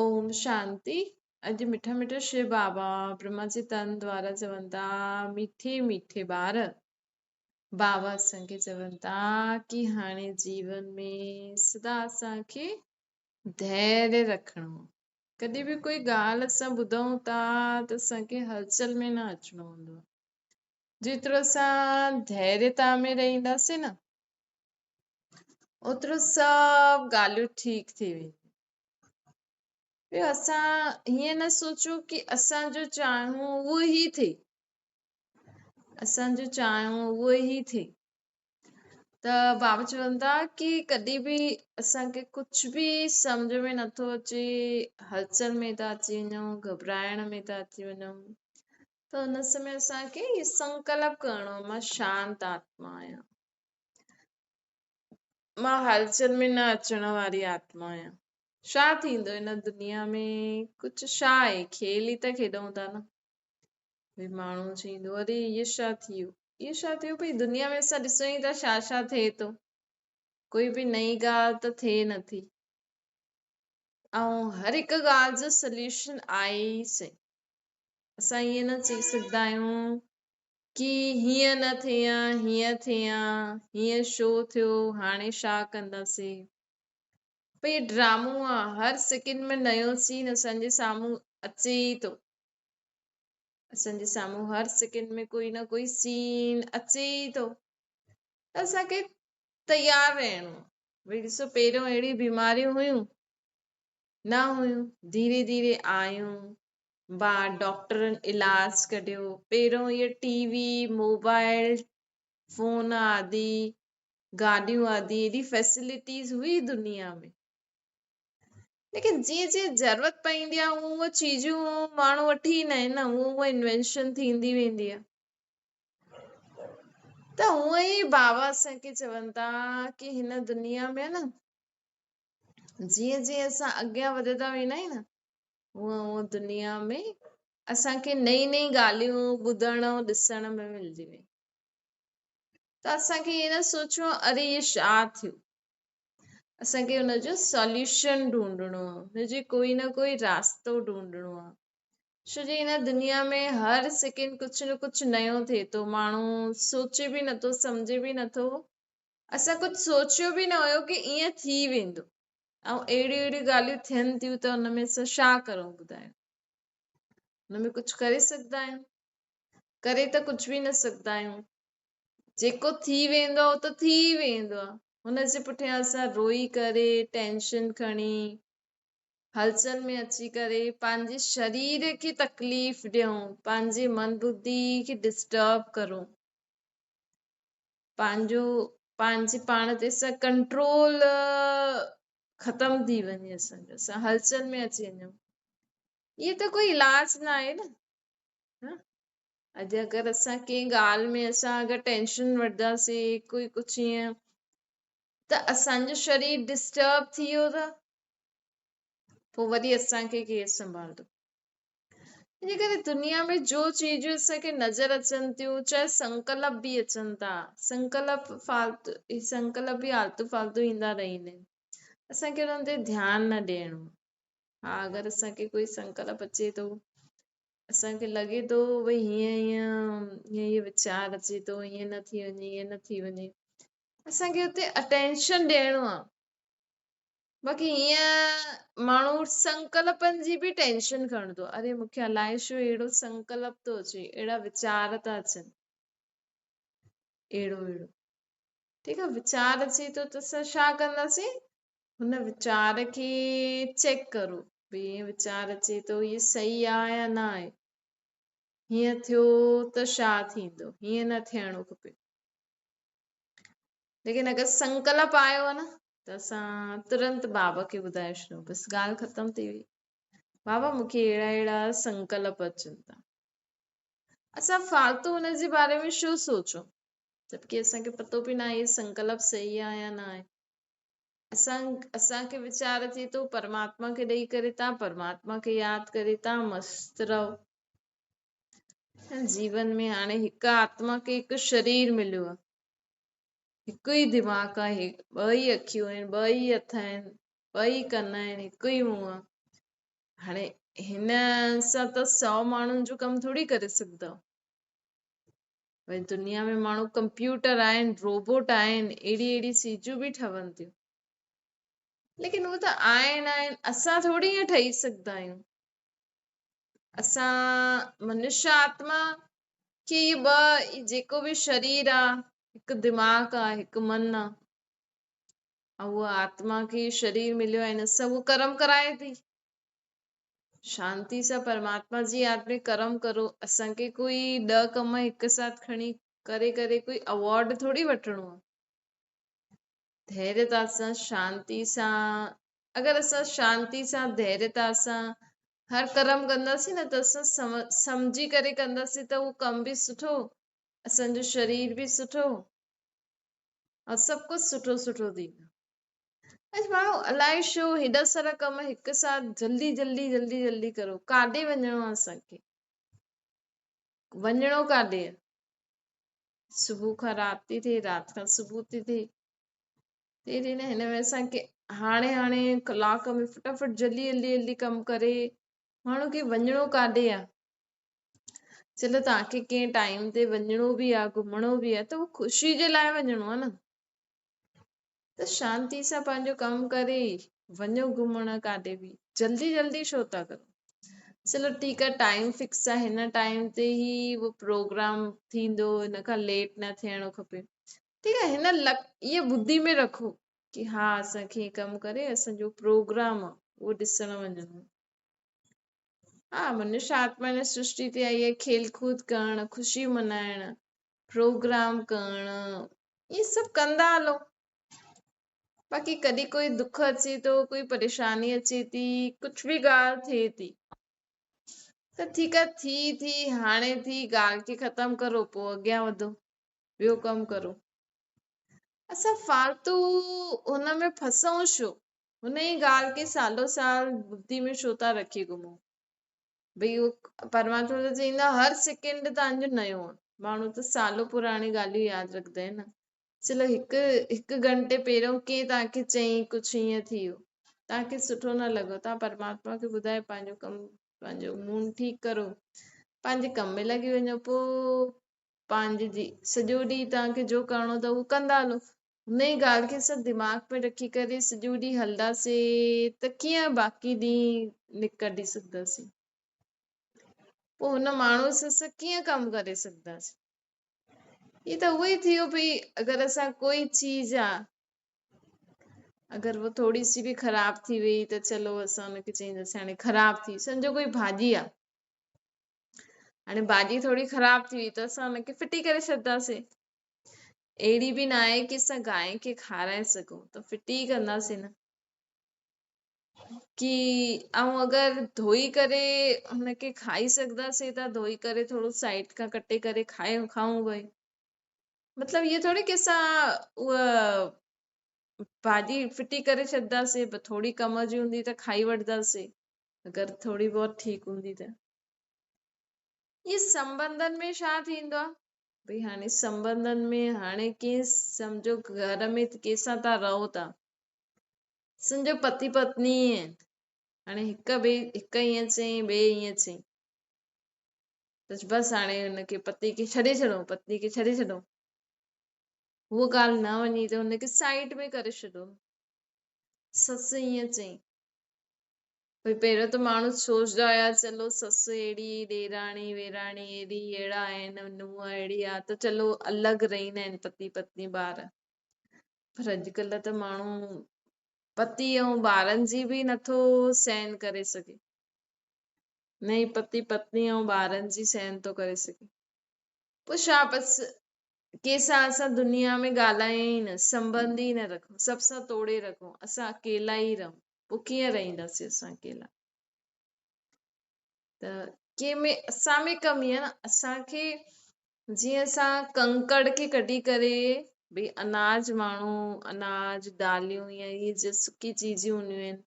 اوم شانتي. اڄ مٺا مٺا شو بابا برهما جي تن دوارا چون ٿا، مٺي مٺي ٻار، بابا اسان کي چون ٿا ڪي هاڻي جيون ۾ سدا اسان کي ڌيريه رکڻو. ڪڏهن به ڪوئي ڳالهه اسان ٻڌون ٿا ته اسان کي هلچل ۾ نه اچڻو هوندو آهي. جيترو اسان ڌيريتا ۾ رهنداسين نه، اوترو سڀ ڳالهيون ٺيڪ ٿي وينديون. ٻيو اسان هيئن نه سوچون ڪي اسان جو چاهيون اهو ئي ٿئي، اسان جو چاهيون اهو ئي ٿئي. ته بابا چون ٿا ڪي ڪڏهن به اسان کي ڪجهه به سمجهه ۾ نٿو اچي، هلچل ۾ ٿا اچي وڃون، گهٻرائڻ ۾ ٿا اچي وڃون، ته ان سمي اسان کي هي سنڪلپ ڪرڻو، مان شانت آتما آهيان، مان هلچل ۾ نه اچڻ واري آتما آهيان. ڇا ٿيندو هن دنيا ۾؟ ڪجهه ڇا آهي؟ کيل ئي ته کيڏون ٿا نه. ڀئي ماڻهو چئيندو اري هيء ڇا ٿي ويو، هيء ڇا ٿي ويو. ڀئي دنيا ۾ اسان ڏسون ئي ٿا ڇا ڇا ٿئي ٿو، ڪوئي به نئين ڳالهه ته ٿئي نٿي، ۽ هر هڪ ڳالهه جو سوليوشن آهي ئي سهي. اسان ائين نه چئي سگهندا آهيون ڪي هيئن نه ٿئي ها، هيئن ٿئي ها، هيئن ڇو ٿيو، هاڻي ڇا ڪنداسين. ڀئي ڊرامو آ، هر سيڪنڊ ۾ نيو سين اسان جي سامهون اچي ئي ٿو. اسان جي سامهون هر سيڪنڊ ۾ ڪوئي نه ڪوئي سين اچي ئي ٿو، ته اسان کي تيار رهڻو آ. ڀئي ڏسو پهريون اهڙيون بيماريون هيون نه هيون، ڌيري ڌيري آيون، بعد ڊاڪٽرن علاج ڪڍيو. پهريون اهي ٽي وي، موبائل فون آدي، گاڏيون آدي، ايڏي فيسلٽيز هئي دنيا ۾، ليڪن جيئن جيئن ضرورت پوندي آهي اونئن اونئن چيزون ماڻهو وٺي ايندا آهن نه، اونئن اونئن انوينشن ٿيندي ويندي آهي. ته اونئن ئي بابا اسان کي چون ٿا ڪي هن دنيا ۾ نه جيئن جيئن اسان اڳيان وڌندا ويندا آهيون نه، اونئن اونئن دنيا ۾ اسان کي نئين نئين ڳالهيون ٻڌڻ ۽ ڏسڻ ۾ ملنديون آهن. ته اسان کي ائين نه سوچڻو اري هي ڇا ٿيو، اسان کي ان جو سوليوشن ڍونڍڻو آهي، ان جي ڪوئي نه ڪوئي راستو ڍونڍڻو آهي. ڇو جي هن دنيا ۾ هر سيڪنڊ ڪجهه نه ڪجهه نيو ٿئي ٿو، ماڻهو سوچي به نٿو، سمجهي به نٿو. اسان ڪجهه سوچيو به نه هيو ڪي ائين ٿي ويندو، ۽ اهڙيون اهڙيون ڳالهيون ٿين ٿيون ته ان ۾ اسان ڇا ڪرون ٻڌايو؟ ان ۾ ڪجهه ڪري سگهندا آهيون؟ ڪري ته ڪجهه به نه سگهندا آهيون. جيڪو ٿي ويندو آهي اهو ته ٿي ئي ويندو آهي، هن جي پٺيان اسان روئي ڪري، ٽينشن کڻي، هلچل ۾ اچي ڪري پنهنجي شرير کي تڪليف ڏيون، پنهنجي من ٻڌي کي ڊسٽرب ڪرون، پنهنجو پنهنجي پاڻ تي اسان ڪنٽرول ختم ٿي وڃي اسان جو، اسان هلچل ۾ اچي وڃون. اهو ته ڪوئي علاج نه آهي نه. اڄ اگر اسان ڪنهن ڳالهه ۾ اسان اگر ٽينشن وٺنداسين، ڪوئي ڪجهه ائين، ته اسان جو شرير ڊسٽرب ٿي ويو ته پوء وري اسان کي ڪير سنڀالندو؟ ان ڪري دنيا ۾ جو چيزون اسان کي نظر اچن ٿيون، چاهي سنڪلپ به اچن ٿا، سنڪلپ فالتو، سنڪلپ به آلتو فالتو ايندا رهندا آهن، اسان کي انهن تي ڌيان نه ڏيڻو. ها اگر اسان کي ڪوئي سنڪلپ اچي ٿو، اسان کي لڳي ٿو ڀئي هيئن هيئن هيئن هيئن ويچار اچي ٿو، هيئن نه ٿي وڃي، هيئن نه ٿي وڃي، اسان کي اتي اٽينشن ڏيڻو آهي. باقي هيئن ماڻهو سنڪلپن جي به ٽينشن کڻندو، اري مون کي الائي ڇو اهڙو سنڪلپ ٿو اچي، اهڙا ويچار ٿا اچن، اهڙو اهڙو. ٺيڪ آهي، ويچار اچي ٿو ته اسان ڇا ڪنداسين؟ هن ويچار کي چيڪ ڪرو، ڀئي هيئن ويچار اچي ٿو، هي صحيح آهي يا نه آهي، هيئن ٿيو ته ڇا ٿيندو، هيئن نه ٿيڻو کپي. ليڪن اگر سنڪلپ آيو آهي نه ته اسان ترنت بابا کي ٻڌائي ڇڏيون، بس ڳالهه ختم ٿي وئي. بابا مون کي اهڙا اهڙا سنڪلپ اچن ٿا. اسان فالتو ان جي باري ۾ ڇو سوچون، جبڪه اسان کي پتو به ناهي اهي سنڪلپ صحيح آهي يا نه آهي. اسان کي ويچار اچي ٿو پرماتما کي ڏئي ڪري تان پرماتما کي ياد ڪري تان مست رهو. جيون ۾ هاڻي هڪ آتما کي هڪ شرير مليو آهي، هڪ ئي دماغ آهي، ٻه ئي اکيون آهن، ٻه ئي هٿ آهن، ٻه ئي ڪن آهن، هڪ ئي منهن آهي. هاڻي هن سان ته 100 ماڻهن جو ڪم ٿوري ڪري سگهندؤ. ڀئي دنيا ۾ ماڻهو ڪمپيوٽر آهن، روبوٽ آهن، اهڙي اهڙي چيزون به ٺهن ٿيون، ليڪن اهي ته آهن آهن، اسان ٿوري ائين ٺهي سگهندا آهيون. اسان منشيه آتما کي اهي ٻه جيڪو به شرير آ، هڪ دماغ آ، هڪ من آ، ۽ اها آتما کي شرير مليو آهي، هن سان اهو ڪرم ڪرائي ٿي. شانتي سان پرماتما جي ياد ۾ ڪرم ڪرو. اسان کي ڪوئي 10 ڪم هڪ ساٿ کڻي ڪري ڪري ڪوئي اوارڊ ٿوري وٺڻو آ. ڌيريتا سان، شانتي سان، اگر اسان شانتي سان ڌيريتا سان هر ڪرم ڪنداسين نه ته اسان سمجهي ڪري ڪنداسين ته اهو ڪم به سٺو، اسان جو شرير به سٺو ۽ سڀ ڪجهه سٺو سٺو ٿيندو. اڄ ماڻهو الائي ڇو هيڏا سارا ڪم هڪ ساٿ جلدي جلدي جلدي جلدي ڪرو. ڪاڏي وڃڻو آ اسان کي؟ وڃڻو ڪاڏي آ؟ صبح کان رات ٿي ٿئي، رات کان صبح ٿي ٿئي. تيري نه هن ۾ اسان کي هاڻي هاڻي ڪلاڪ ۾ فٽافٽ جلدي جلدي جلدي ڪم ڪري ماڻهو کي وڃڻو ڪاڏي آ؟ چلو توهان کي ڪنهن ٽائيم تي وڃڻو به آ، گهمڻو به آ ته اهو خوشي جي لاءِ وڃڻو آ نه. ته شانتي سان پنهنجو ڪم ڪري وڃو گهمڻ ڪاڏي به، جلدي جلدي ڇو ٿا ڪرو؟ چلو ٺيڪ آ، ٽائيم فڪس آ، هن ٽائيم تي ئي اهو پروگرام ٿيندو، هن کان ليٽ نه ٿيڻو کپي، ٺيڪ آ. هن لڪ اهو ٻڌي ۾ رکو ڪي ها اسان کي ڪم ڪري اسان جو پروگرام آ اهو ڏسڻ وڃڻو. ها منشيه آتما هن سرشٽي تي آئي آهي کيل ڪود ڪرڻ، خوشي منائڻ، پروگرام ڪرڻ، اهي سڀ ڪندا هلو. باقي ڪڏهن ڪوئي دک اچي ٿو، ڪوئي پريشاني اچي ٿي، ڪجهه به ڳالهه ٿئي ٿي ته ٺيڪ آ، ٿي ٿي هاڻي ٿي، ڳالهه کي ختم ڪرو، پوءِ اڳيان وڌو، ٻيو ڪم ڪرو. اسان فالتو هن ۾ ڦسون ڇو؟ هن ئي ڳالهه کي سالو سال ٻڌي ۾ ڇو ٿا رکي گهمون؟ ڀئي اهو پرماتما ته چئيندا هر سيڪنڊ توهان جو نيو آ. ماڻهو ته سالو پراڻي ڳالهيون ياد رکندا آهن نه. چلو هڪ هڪ گهنٽي پهريون ڪنهن توهان کي چئين ڪجهه ائين ٿي ويو، توهان کي سٺو نه لڳو، توهان پرماتما کي ٻڌائي پنهنجو ڪم پنهنجو موڊ ٺيڪ ڪرو، پنهنجي ڪم ۾ لڳي وڃو، پوءِ پنهنجي جي سڄو ڏينهن توهان کي جو ڪرڻو اٿو اهو ڪندا هلو. هن ئي ڳالهه کي اسان دماغ ۾ رکي ڪري سڄو ڏينهن هلنداسين ته ڪيئن باقي ڏينهن ڪڍي سگهنداسين؟ پوءِ هن ماڻهوءَ سان اسان ڪيئن ڪم ڪري سگهنداسين؟ هي ته اهو ئي ٿي ويو ڀئي اگر اسان ڪوئي چيز آ، اگر هو ٿوري سي به خراب ٿي وئي ته چلو اسان هن کي چئينداسين هاڻي خراب ٿي، سمجهو ڪوئي ڀاڄي آ، هاڻي ڀاڄي ٿوري خراب ٿي وئي ته اسان هن کي ڦٽي ڪري ڇڏنداسين. اهڙي به نه آهي ڪي اسان گانء کي کارائي سگهون ته ڦٽي ئي ڪنداسين نه. ڪي ۽ اگر ڌوئي ڪري هن کي کائي سگهنداسين ته ڌوئي ڪري ٿورو سائيڊ کان ڪٽي ڪري کايون کائون ڀئي. مطلب اهو ٿوري ڪي اسان اها ڀاڄي ڦٽي ڪري ڇڏنداسين، پر ٿوري ڪم جي هوندي ته کائي وٺنداسين، اگر ٿوري بهت ٺيڪ هوندي ته. اهي سنٻنڌن ۾ ڇا ٿيندو آهي ڀئي هاڻي سنٻنڌن ۾ هاڻي ڪي سمجهو گهر ۾ ڪنهن سان ٿا رهو ٿا، سمجهو پتي پتني آهن، هاڻي هڪ ٻئي هڪ ائين چئي ٻئي ائين چئي ته بس هاڻي هن کي پتي کي ڇڏي ڇڏو، پتني کي ڇڏي ڇڏو، هوء ڳالهه نه وڃي ته هن کي سائيڊ ۾ ڪري ڇڏو. سس ائين چئي ڀئي پهريون ته ماڻهو سوچدا هيا چلو سس اهڙي ڏيراڻي ويراڻي اهڙي اهڙا آهن، نونهن اهڙي آ ته چلو الڳ رهندا آهن پتي پتني ٻار، پر اڄڪلهه ته ماڻهو پتي ۽ ٻارن جي به نٿو سهن ڪري سگهي، نه ئي پتي پتني ۽ ٻارن جي سهن ٿو ڪري سگهي. پوءِ ڇا بس ڪنهن سان اسان دنيا ۾ ڳالهايون ئي نه، سنٻنڌ ئي نه رکون، سڀ سان توڙي رکون، اسان اڪيلا ئي رهون، پوءِ ڪيئن رهنداسين اسان اڪيلا؟ ته ڪنهن ۾ اسان ۾ ڪمي آهي نه. اسان کي جيئن اسان ڪنڪڙ کي ڪڍي ڪري ڀئي اناج ماڻهو اناج داليون يا اهي جي سڪي چيزون هونديون آهن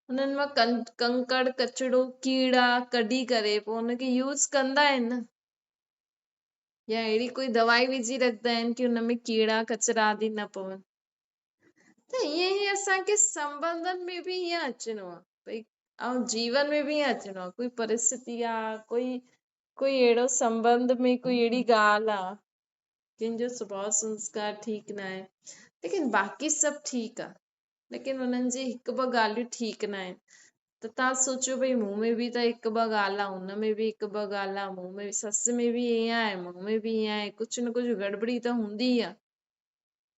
هنن مان ڪنڪڙ ڪچڙو ڪيڙا ڪڍي ڪري پوءِ هن کي يوز ڪندا آهن نه، يا اهڙي ڪوئي دوائي وجهي رکندا آهن ڪي هن ۾ ڪيڙا ڪچرا آدي نه پون. ته ائين ئي اسان کي سنٻنڌن ۾ به ائين اچڻو آهي ڀئي ऐं जीवन में बि ईअं अचिणो आहे, कोई परिस्थिति आहे, कोई कोई अहिड़ो संबंध में कोई अहिड़ी ॻाल्हि आहे, कंहिंजो स्वभाव संस्कार ठीकु न आहे, लेकिन बाक़ी सभु ठीकु आहे, लेकिन हुननि जी हिकु ॿ ॻाल्हियूं ठीकु न आहिनि, त तव्हां सोचो भई मूं में बि त हिकु ॿ ॻाल्हि आहे, हुन में बि हिकु ॿ ॻाल्हि आहे, मूं में ससु में बि ईअं आहे, मूं में बि ईअं आहे, कुझु न कुझु गड़बड़ी त हूंदी आहे।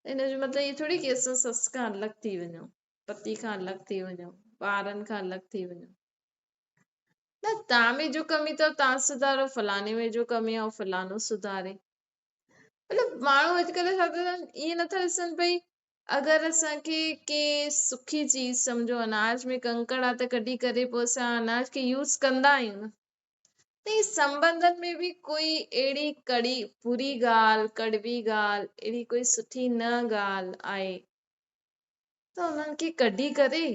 हिन जो मतिलबु इहो थोरी की असां ससु खां अलॻि थी वञूं, पति खां अलॻि थी वञूं, ॿारनि खां अलॻि थी वञूं। न, तव्हां में जो कमी अथव तव्हां सुधारो, फलाणे में जो कमी आहे उहो फलाणो सुधारे। मतिलबु माण्हू अॼुकल्ह छा था कनि, ईअं नथा ॾिसनि भई अगरि असांखे कंहिं सुखी चीज़ सम्झो अनाज में कंकड़ आहे त कढी करे पोइ असां अनाज खे यूज़ कंदा आहियूं न, त ईअं संबंधनि में बि कोई अहिड़ी कड़ी बुरी ॻाल्हि, कड़वी ॻाल्हि, अहिड़ी कोई सुठी न ॻाल्हि आहे त हुननि खे कढी करे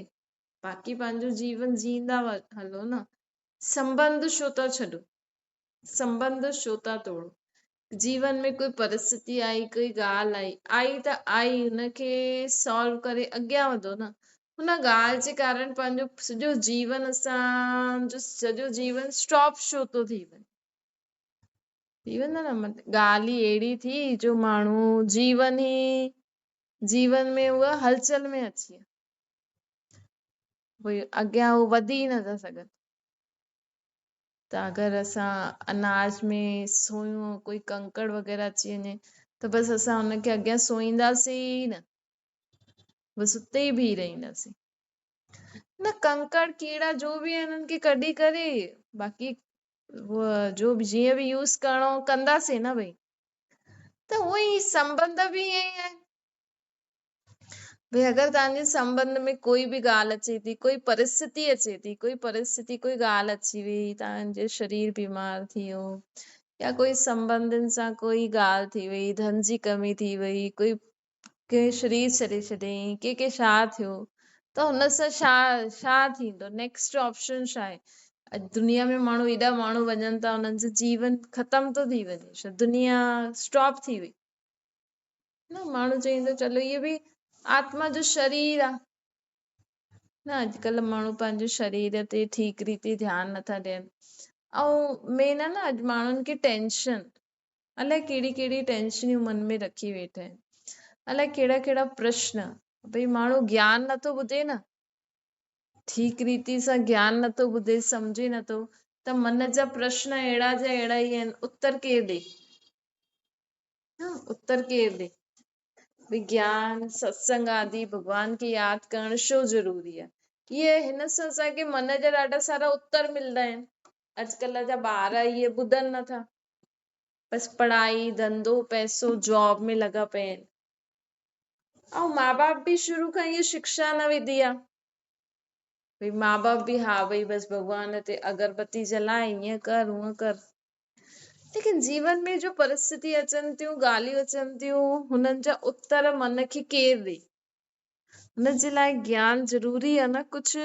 बाक़ी पंहिंजो जीवन जीअंदा हलो न। संबंध छो था छॾो, संबंध छो था तोड़ो। जीवन में कोई परिस्थिति आई, कोई ॻाल्हि आई, आई त आई, हुनखे सॉल्व करे अॻियां वधो न। हुन ॻाल्हि जे कारण पंहिंजो सॼो जीवन असांजो सॼो जीवन स्टॉप छो थो थी वञे? थी वञे न, ॻाल्हि ई अहिड़ी थी जो माण्हू जीवन ई जीवन में उहा हलचल में अची विया, भई अॻियां हू वधी नथा सघनि। त अगरि असां अनाज में सोयूं, कोई कंकड़ वग़ैरह अची वञे त बसि असां हुनखे अॻियां सोईंदासीं ई न, बसि उते ई बीह रहींदासीं। न कंकड़ कीड़ा जो बि आहिनि हुननि खे कढी करे बाक़ी जो बि जीअं बि यूज़ करिणो कंदासीं न भई। त उहो ई संबंध बि ईअं ई आहिनि भई अगरि तव्हांजे संबंध में कोई बि ॻाल्हि अचे थी, कोई परिस्थिति अचे थी, कोई परिस्थिति, कोई ॻाल्हि अची वई, तव्हांजो शरीर बीमार थी वियो या कोई संबंधनि सां कोई ॻाल्हि थी वई, धन जी कमी थी वई, कोई कंहिं शरीर छॾे छॾियईं, कंहिंखे छा थियो, त हुन सां छा छा थींदो, नेक्स्ट ऑप्शन छा आहे? अॼु दुनिया में माण्हू एॾा माण्हू वञनि था, हुननि जो जीवन ख़तमु थो थी वञे, छा दुनिया स्टॉप थी वई न। माण्हू चईंदो चलो इहो बि आत्मा जो शरीर आहे न। अॼुकल्ह माण्हू पंहिंजे शरीर ते ठीकु रीति ध्यानु नथा ॾियनि। ऐं मेन आहे न अॼु माण्हुनि खे टेंशन, अलाए कहिड़ी कहिड़ी टेंशनियूं मन में रखी वेठा आहिनि, अलाए कहिड़ा कहिड़ा प्रश्न। भई माण्हू ज्ञान नथो ॿुधे न, ठीकु रीति सां ज्ञान नथो ॿुधे, सम्झे नथो, त मन जा प्रश्न अहिड़ा जा अहिड़ा ई आहिनि, उत्तर केरु ॾे? हा, उत्तर केरु ॾे? भई ज्ञान, सत्संग आदि, भॻवान खे यादि करणु छो ज़रूरी आहे? इहे हिन सां असांखे मन जा ॾाढा सारा उत्तर मिलंदा आहिनि। अॼुकल्ह जा ॿार इहे ॿुधनि नथा, बसि पढ़ाई, धंधो, पैसो, जॉब में लॻा पिया आहिनि। ऐं माँ बाप बि शुरू खां इहा शिक्षा न विधी आहे भई माँ बाप बि हा भई बसि भॻवान ते अगरबत्ती जलाए, ईअं कर, हूअं कर। लेकिन जीवन में जो परिस्थिति अचनि थियूं, ॻाल्हियूं अचनि थियूं, हुननि जा उत्तर मन खे केरु ॾे? हुन जे लाइ ज्ञान ज़रूरी आहे न, कुझु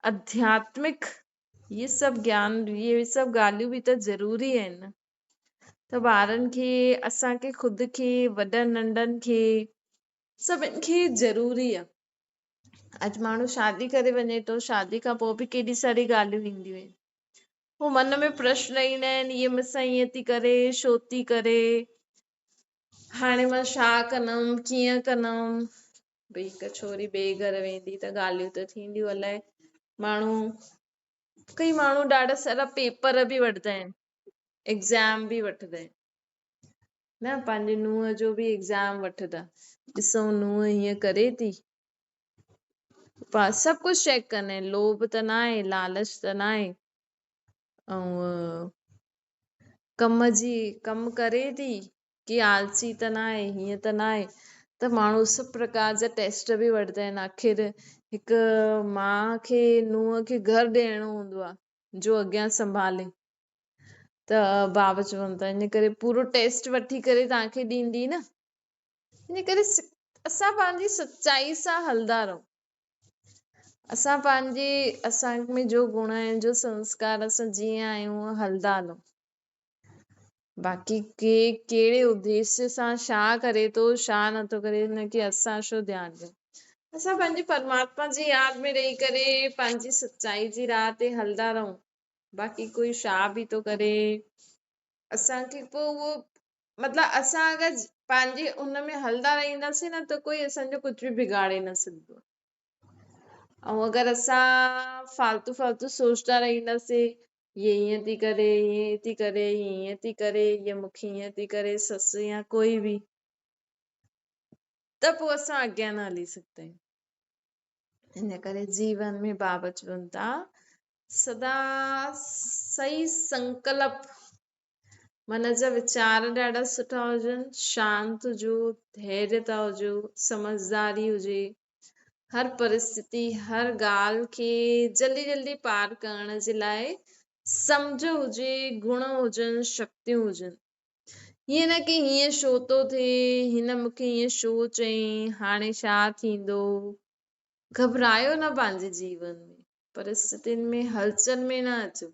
आध्यात्मिक इहे सभु ज्ञान, इहे सभु ॻाल्हियूं बि त ज़रूरी आहिनि न। त ॿारनि खे, असांखे ख़ुदि खे, वॾनि नंढनि खे, सभिनि खे ज़रूरी आहे। अॼु माण्हू शादी करे वञे थो, शादी खां पोइ बि केॾी सारी ॻाल्हियूं ईंदियूं आहिनि, पोइ मन में प्रश्न ईंदा आहिनि, इहा मूंसां ईअं थी करे, छो थी करे, हाणे मां छा कंदमि, कीअं कंदमि। भई हिकु छोरी ॿिए घर वेंदी त ॻाल्हियूं त थींदियूं। अलाए माण्हू, कई माण्हू ॾाढा सारा पेपर बि वठंदा आहिनि, एग्ज़ाम बि वठंदा आहिनि न, पंहिंजे नूंहं जो बि एग्ज़ाम वठंदा, ॾिसूं नूंहं हीअं करे थी, सभु कुझु चेक कंदा आहिनि, लोभ त न आहे, लालच त न आहे, ऐं कम जी कमु करे थी की आलसी त न आहे, हीअं त न आहे, त माण्हू सभु प्रकार जा टेस्ट बि वठंदा आहिनि। आख़िर हिकु माउ खे नूंहं खे घर ॾियणो हूंदो आहे, जो अॻियां संभाले, त बाबा चवनि था इन करे पूरो टेस्ट वठी करे तव्हांखे ॾींदी न। इन करे असां पंहिंजी सचाई सां हलंदा रहूं, असां पंहिंजी असां में जो गुण आहिनि, जो संस्कार, असां जीअं आहियूं हलंदा हलूं। बाक़ी के कहिड़े उद्देश्य सां छा करे थो, छा नथो करे, हुनखे असां छो ध्यानु ॾियूं। اسان پنهنجي پرماتما جي ياد ۾ رهي ڪري پنهنجي سچائي جي راهه تي هلندا رهون، باقي ڪوئي ڇا به ٿو ڪري اسان کي پوء اهو مطلب اسان اگر پنهنجي ان ۾ هلندا رهنداسين نه ته ڪوئي اسان جو ڪجهه به بگاڙي نه سگهندو. ۽ اگر اسان فالتو فالتو سوچدا رهنداسين هيء ائين ٿي ڪري، هيء ائين ٿي ڪري، هيء ائين ٿي ڪري، هيء مون کي ائين ٿي ڪري، سس يا ڪوئي به، ته پوء اسان اڳيان نه هلي سگهندا آهيون. ان ڪري جيون ۾ بابا چون ٿا سدا صحيح سنڪلپ، من جا ويچار ڏاڍا سٺا هجن، شانت هجو، ڌيريتا هجو، سمجهداري هجي، هر پرسٿتي هر ڳالهه کي جلدي جلدي پار ڪرڻ جي لاء سمجهه هجي، گڻ هجن، شڪتيون هجن. هيئن نه ڪي هيئن ڇو ٿو ٿئي، هن مون کي هيئن ڇو چيائين، هاڻي ڇا ٿيندو. گهٻرايو نه پنهنجي جيون ۾، پرسٿتين ۾ هلچل ۾ نه اچو.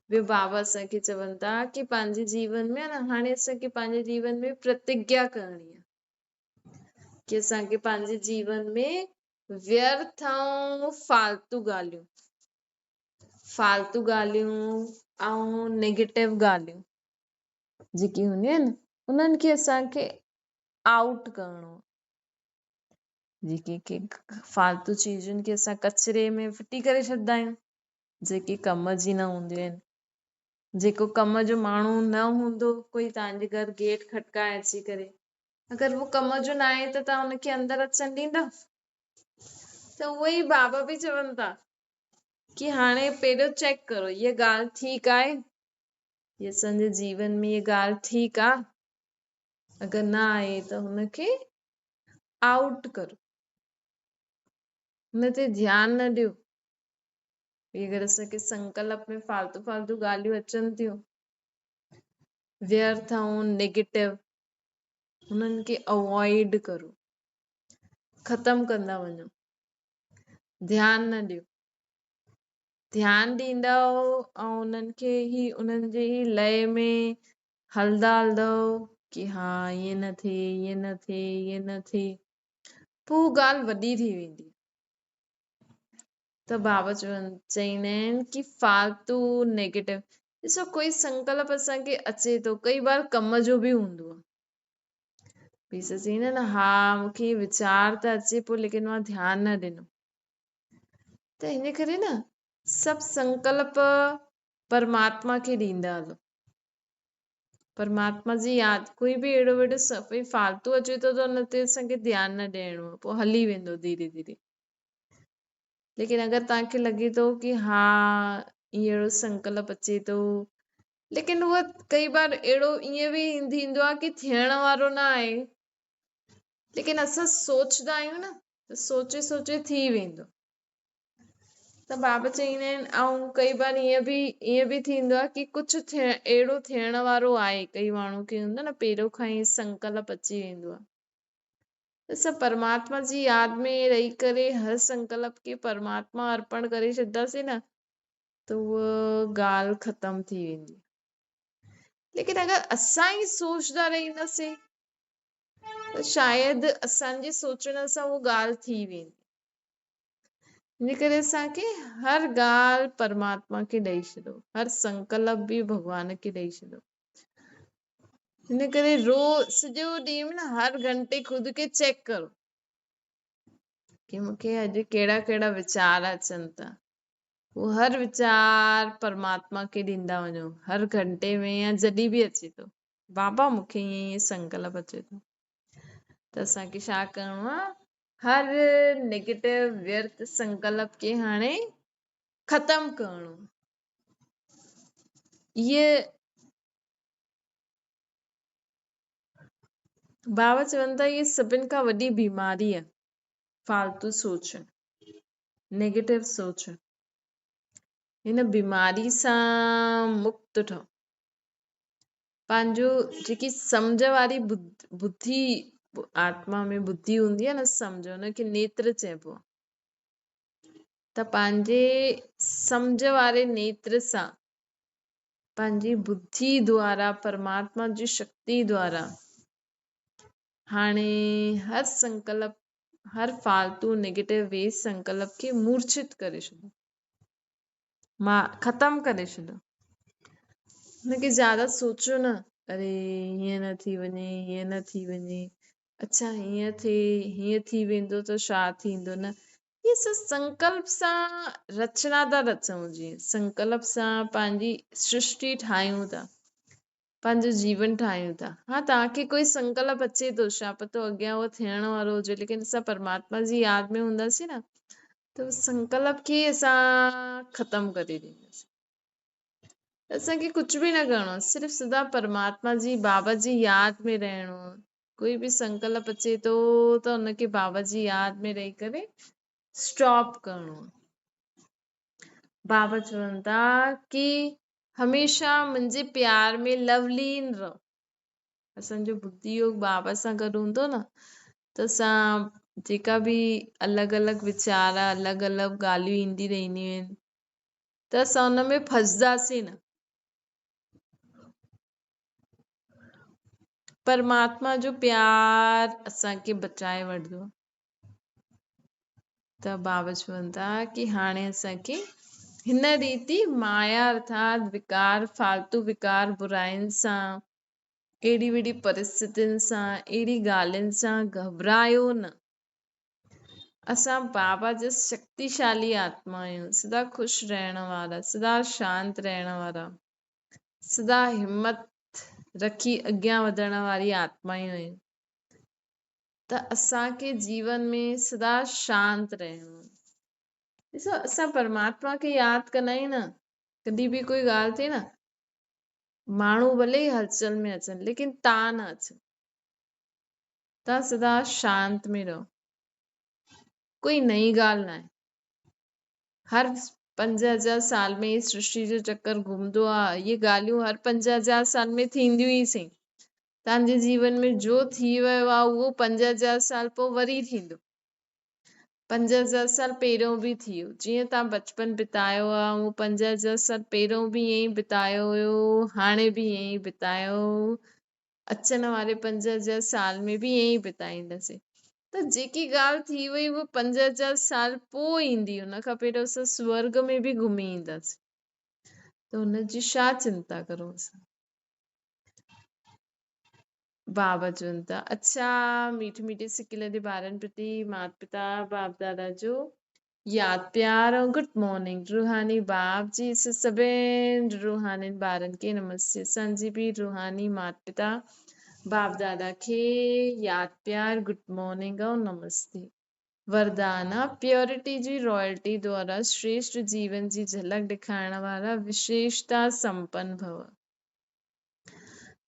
ٻيو بابا اسان کي چون ٿا ڪي پنهنجي جيون ۾ نه هاڻي اسان کي پنهنجي جيون ۾ پرتگيا ڪرڻي آهي ڪي اسان کي پنهنجي جيون ۾ ويرٿ ۽ فالتو ڳالهيون، فالتو ڳالهيون ۽ نيگيٽو ڳالهيون جيڪي هونديون آهن انهن کي اسان کي آئوٽ ڪرڻو آهي. جيڪي ڪي فالتو چيزن کي اسان ڪچري ۾ ڦٽي ڪري ڇڏندا آهيون جيڪي ڪم جي نه هونديون آهن. جيڪو ڪم جو ماڻهو نه هوندو ڪوئي توهان جي گهر گيٽ کٽڪائي اچي ڪري اگر اهو ڪم جو نه آهي ته توهان ان کي اندر اچڻ ڏيندا؟ ته اهو ئي بابا به چون ٿا ڪي هاڻي پهريون چيڪ ڪرو هيء ڳالهه ٺيڪ آهي، هي اسان جي جيون ۾ هيء ڳالهه ٺيڪ آ، اگر نه آهي ته هن کي آئوٽ ڪرو، هن تي ڌيان نه ڏيو. اگر اسان کي سنڪلپ ۾ فالتو فالتو ڳالهيون اچن ٿيون، ويرٿ ۽ نيگيٽو، هنن کي اوائڊ ڪرو، ختم ڪندا وڃو، ڌيان نه ڏيو. ڌيان ڏيندؤ ۽ انهن کي ئي انهن جي ئي لئي ۾ هلندا هلندؤ ڪي ها ائين نه ٿئي، ائين نه ٿئي، ائين نه ٿئي، پوء ڳالهه وڏي ٿي ويندي. ته بابا چوندا آهن ڪي فالتو نيگيٽو ڏسو ڪوئي سنڪلپ اسان کي اچي ٿو، ڪئي بار ڪم جو به هوندو آهي، پيسا چئيندا آهن ها مون کي ويچار ته اچي پيو ليڪن مان ڌيان نه ڏنو. ته ان ڪري نه سڀ سنڪلپ پرماتما کي ڏيندا هلو، پرماتما جي ياد. ڪوئي به اهڙو ويڙو صفائي فالتو اچي ٿو ته ان تي اسان کي ڌيان نه ڏيڻو آهي، پوء هلي ويندو ڌيري ڌيري. ليڪن اگر توهان کي لڳي ٿو ڪي ها اهڙو سنڪلپ اچي ٿو، ليڪن اهو ڪئي بار اهڙو ائين به ٿيندو آهي ڪي ٿيڻ وارو نه آهي، ليڪن اسان سوچدا آهيون نه ته سوچي سوچي ٿي ويندو. ته بابا چئيندا آهن ۽ ڪئي بار ائين به ٿيندو آهي ڪي ڪجهه اهڙو ٿيڻ وارو آهي، ڪئي ماڻهو کي هوندو نه پهريون کان ئي سنڪلپ اچي ويندو آهي. ته اسان پرماتما جي ياد ۾ رهي ڪري هر سنڪلپ کي پرماتما ارپڻ ڪري ڇڏنداسين نه ته اها ڳالهه ختم ٿي ويندي. ليڪن اگر اسان ئي سوچدا رهنداسين ته شايد اسان جي سوچڻ سان اها ڳالهه ٿي ويندي. ان ڪري اسان کي هر ڳالهه پرماتما کي ڏئي ڇڏو، هر سنڪلپ به ڀڳوان کي ڏئي ڇڏو. ان ڪري روز سڄو ڏينهن نه هر گهنٽي خود کي چيڪ ڪرو ڪي مون کي اڄ ڪهڙا ڪهڙا ويچار اچن ٿا، اهو هر ويچار پرماتما کي ڏيندا وڃو هر گهنٽي ۾ يا جڏهن به اچي ٿو، بابا مون کي ائين ائين سنڪلپ اچي ٿو. ته اسان کي ڇا ڪرڻو آهي، هر نيگيٽو ويرٿ سنڪلپ کي هاڻي ختم ڪرڻو. اهي بابا چون ٿا اهي سڀن کان وڏي بيماري آهي فالتو سوچ، نيگيٽو سوچ. هن بيماري سان مڪت ٺهو. پنهنجو جيڪي سمجهه واري ٻڌي آتما ۾ ٻڌي هوندي آهي نه سمجهه، ان کي نيتر چئبو آهي. ته پنهنجي سمجهه واري نيتر سان پنهنجي ٻڌي دوارا پرماتما جي شڪتي دوارا هاڻي هر سنڪلپ هر فالتو نيگيٽو ويسٽ سنڪلپ کي مورڇت ڪري ڇڏيو، مان ختم ڪري ڇڏيو. هن کي زياده سوچيو نه، اري هيئن نه ٿي وڃي، هيئن نه ٿي وڃي، اڇا هيئن ٿئي، هيئن ٿي ويندو ته ڇا ٿيندو، نه. هي اسان سنڪلپ سان رچنا ٿا رچون، جيئن سنڪلپ سان پنهنجي سرشٽي ٺاهيون ٿا، پنهنجو جيون ٺاهيون ٿا. ها توهان کي ڪوئي سنڪلپ اچي ٿو، ڇا پتو اڳيان اهو ٿيڻ وارو هجي، ليڪن اسان پرماتما جي ياد ۾ هونداسين نه ته سنڪلپ کي اسان ختم ڪري ڏينداسين. اسان کي ڪجهه به نه ڪرڻو آهي، صرف سدا پرماتما جي بابا جي ياد ۾ رهڻو آهي. ڪوئي به سنڪلپ اچي ٿو ته ان کي بابا جي ياد ۾ رهي ڪري اسٽاپ ڪرڻو آهي. بابا چون ٿا ڪي هميشه منهنجي پيار ۾ لولين رهو. اسان جو ٻڌي يوگ بابا سان گڏ هوندو نه ته اسان جيڪا به الڳ الڳ ويچار الڳ الڳ ڳالهيون ايندي رهنديون آهن ته اسان ان ۾ ڦسنداسين نه. پرماتما جو پيار اسان کي بچائي وٺندو. ته بابا چون ٿا ڪي هاڻي اسان کي هن ريتي مايا ارٿات وڪار، فالتو وڪار، براين سان، اهڙي وڏي پرسٿتين سان، اهڙي ڳالهين سان گهٻرايو نه. اسان بابا جا شڪتيشالي آتما آهيون، سدا خوش رهڻ وارا، سدا شانت رهڻ وارا، سدا همت رکي اڳيان وڌڻ واري آتمائون آهيون. ته اسان کي جيون ۾ سدا شانت رهڻو آهي. ڏسو اسان پرماتما کي ياد ڪندا آهيون نه، ڪڏهن به ڪوئي ڳالهه ٿئي نه، ماڻهو ڀلي ئي هلچل ۾ اچن ليڪن تان نه اچن، تان سدا شانت ۾ رهو، ڪوئي نئين ڳالهه ناهي. هر 5000 سال ۾ هي سرشٽي جو چڪر گهمندو آهي، اهي ڳالهيون هر 5000 سال ۾ ٿينديون ئي سهي. توهان جي جيون ۾ جو ٿي ويو آهي اهو 5000 سال پوء وري ٿيندو. 5000 سال پهريون به ٿي ويو. جيئن توهان بچپن بتايو آهي اهو 5000 سال پهريون به ائين ئي بتايو هيو، هاڻي به ائين ئي بتايو، اچڻ واري 5000 سال ۾ به ائين ئي بتائينداسين. ته جيڪي ڳالهه ٿي وئي اها 5000 سال پوء ايندي، ان کان پهريون اسان سورڳ ۾ به گهمي اينداسين، ته ان جي ڇا چنتا ڪرون اسان. بابا چون ٿا، اڇا ميٺي ميٺي سڪيلڌي ٻارن پرتي مات پتا باپ دادا جو ياد پيار ۽ گڊ مارننگ. روحاني باپ جي سڀين روحانين ٻارن کي نمستي. اسان جي به روحاني مات پتا باپ دادا کي ياد پيار، گڊ مارننگ ۽ نمستي. وردان، پيورٽي جي رائلٽي دوارا شريشٽ جيون جي جهلڪ ڏيکارڻ وارا وشيشتا سمپن ڀو.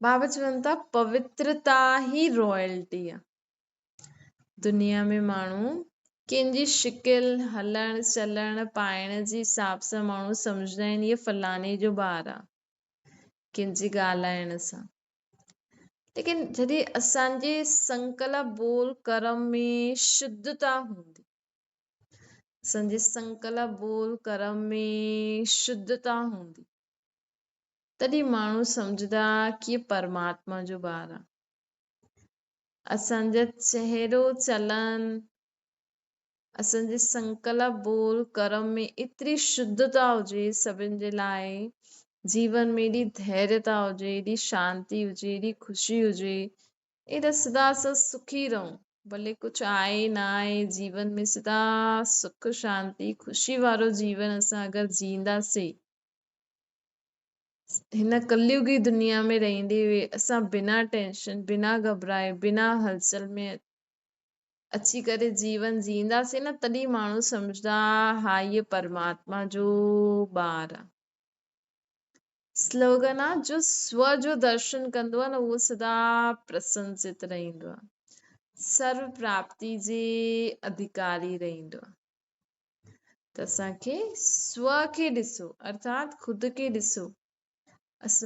بابا چون ٿا پوترتا ئي رائلٽي آ. دنيا ۾ ماڻهو ڪنهن جي شڪل، هلڻ چلڻ، پائڻ جي حساب سان ماڻهو سمجهندا آهن هيء فلاڻي جو ٻار آ، ڪنهن جي ڳالهائڻ سان. ليڪن جڏهن اسان جي سنڪلپ، ٻول، ڪرم ۾ شڌتا هوندي، اسان جي سنڪلپ، ٻول، ڪرم ۾ شڌتا هوندي، تڏهن ماڻهو سمجهندا ڪي هيء پرماتما جو ٻار آ. اسان جا چهرو، چلن، اسان جي سنڪلپ، ٻول، ڪرم ۾ ايتري شڌتا هجي، سڀن جي لاء جيون ۾ ايڏي ڌيريتا هجي، ايڏي شانتي هجي، ايڏي خوشي هجي، ايڏا سدا اسان سکي رهون، ڀلي ڪجهه آهي نه آهي، جيون ۾ سدا سک، شانتي، خوشي وارو جيون اسان اگر جيئنداسين، هن ڪليوگي دنيا ۾ رهندي هوئي اسان بنا ٽينشن، بنا گهٻرائي، بنا هلچل ۾ اچي ڪري جيون جيئنداسين نه، تڏهن ماڻهو سمجهندا ها هيء پرماتما جو ٻار آ. سلوگن آ، جو سو جو درشن ڪندو آ نه اهو سدا پرسنچت رهندو آ، سرو پراپتي جي اڌڪاري رهندو آ. ته اسان کي سو کي ڏسو، ارٿات خود کي ڏسو،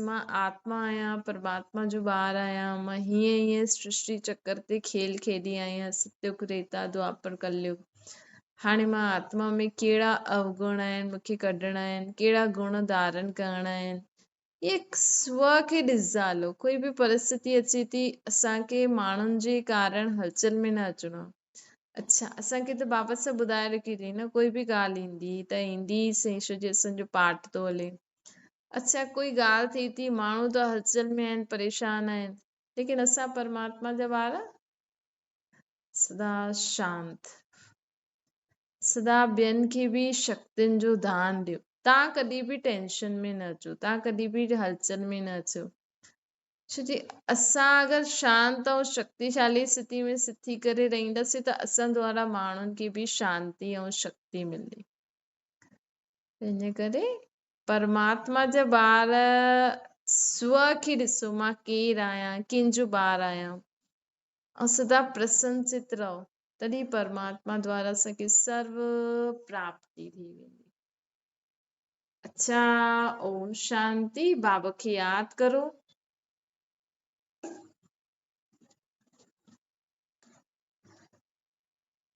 مان آتما آهيان، پرماتما جو ٻار آهيان، مان هيئن هيئن سرشٽي چڪر تي کيل کيڏي آهيان، ستيگ، ريتا، دوآپر، ڪليگ. هاڻي مان آتما ۾ ڪهڙا اوگڻ آهن مون کي ڪڍڻا آهن، ڪهڙا گڻ ڌارڻ ڪرڻا آهن. هي سو کي ڏسندا هلو. ڪوئي به پرسٿتي اچي ٿي، اسان کي ماڻهن جي ڪارڻ هلچل ۾ نه اچڻو آهي. اڇا اسان کي ته بابا سڀ ٻڌائي رکي اٿئي نه، ڪوئي به ڳالهه ايندي ته ايندي ئي سهي، ڇو جي اسان جو پاٺ ٿو هلي. اڇا ڪوئي ڳالهه ٿئي ٿي، ماڻهو ته هلچل ۾ آهن، پريشان آهن، ليڪن اسان پرماتما جا ٻار سدا شانت، سدا ٻين کي به شڪتين جو دان ڏيو. توهان ڪڏهن به ٽينشن ۾ نه اچو، توهان ڪڏهن به هلچل ۾ نه اچو، ڇو جي اسان اگر شانت ۽ شڪتيشالي اسٿتي ۾ سٿي ڪري رهنداسين ته اسان دوارا ماڻهن کي به شانتي ۽ شڪتي ملندي. ان ڪري پرماتما جا ٻار سو کي ڏسو، مان ڪير آهيان، ڪنهن جو ٻار آهيان، ۽ سدا پرسن چت رهو، تڏهن پرماتما دوارا اسان کي سرو پراپتي ٿي ويندي. اڇا اوم شانتي. بابا کي ياد ڪرو.